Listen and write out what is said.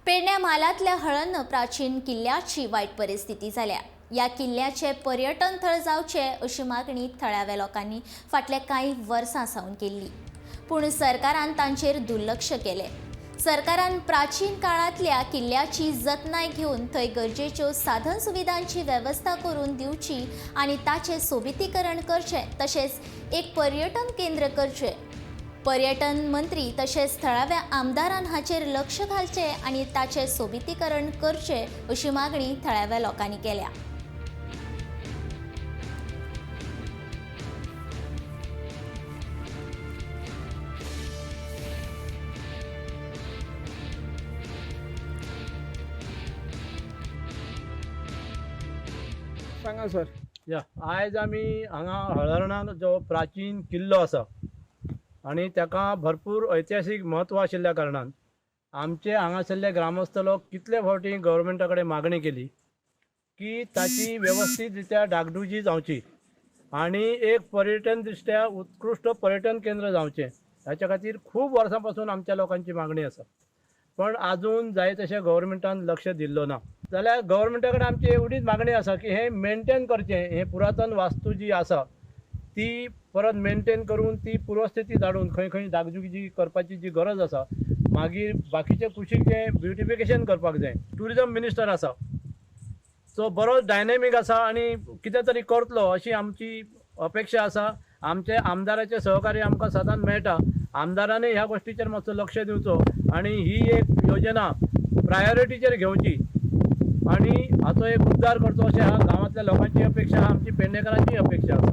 पेडण्या म्हालांतल्या हळर्ण प्राचीन किल्ल्याची वायट परिस्थिती जाल्या. ह्या किल्ल्याचे पर्यटन थळ जावचे अशी मागणी थळाव्या लोकांनी फाटल्या कांय वर्सां सावन केल्ली, पूण सरकारान तांचेर दुर्लक्ष केलें. सरकारान प्राचीन काळांतल्या किल्ल्याची जतनाय घेवन थंय गरजेच्यो साधन सुविधांची वेवस्था करून दिवची आनी ताचें सोबितीकरण करचें, तशेंच एक पर्यटन केंद्र करचें. पर्यटन मंत्री तशेंच थळाव्या आमदारान हाचेर लक्ष घालचें आनी ताचें सोबितीकरण करचें अशी मागणी थळाव्या लोकांनी केल्या. सांगा सर. या आयज आमी हांगा हळर्णान जो प्राचीन किल्लो आसा आनी ताका भरपूर ऐतिहासीक म्हत्व आशिल्ल्या कारणान आमचे हांगासरले ग्रामस्थ लोक कितले फावटी गव्हर्मेंटा कडेन मागणी केली की ताची वेवस्थीत रित्या डागडुजी जावची आनी एक पर्यटन दृश्ट्या उत्कृश्ट पर्यटन केंद्र जावचें. हाच्या खातीर खूब वर्सां पासून आमच्या लोकांची मागणी आसा, पण आजून जाय तशें गव्हर्मेंटान लक्ष दिल्लो ना. जाल्यार गव्हर्मेंटा कडेन आमची एवढीच मागणी आसा की हें मेनटेन करचें, हें पुरातन वास्तू जी आसा ती परत मेनटेन करून ती पुर्वस्थिती धाडून खंय खंय डागडुजी करपाची जी गरज आसा, मागीर बाकीचे कुशीक जें ब्युटिफिकेशन करपाक जाय. ट्युरिजम मिनिस्टर आसा, सो बरो डायनेमीक आसा आनी कितें तरी करतलो अशी आमची अपेक्षा आसा. आमचे आमदाराचे सहकार्य आमकां सदांच मेळटा. आमदारानय ह्या गोश्टीचेर मातसो लक्ष दिवचो आनी ही एक योजना प्रायोरिटीचेर घेवची आनी हाचो एक उद्धार करचो अशें ह्या गांवांतल्या लोकांची अपेक्षा आसा, आमची पेडणेकारांची अपेक्षा आसा.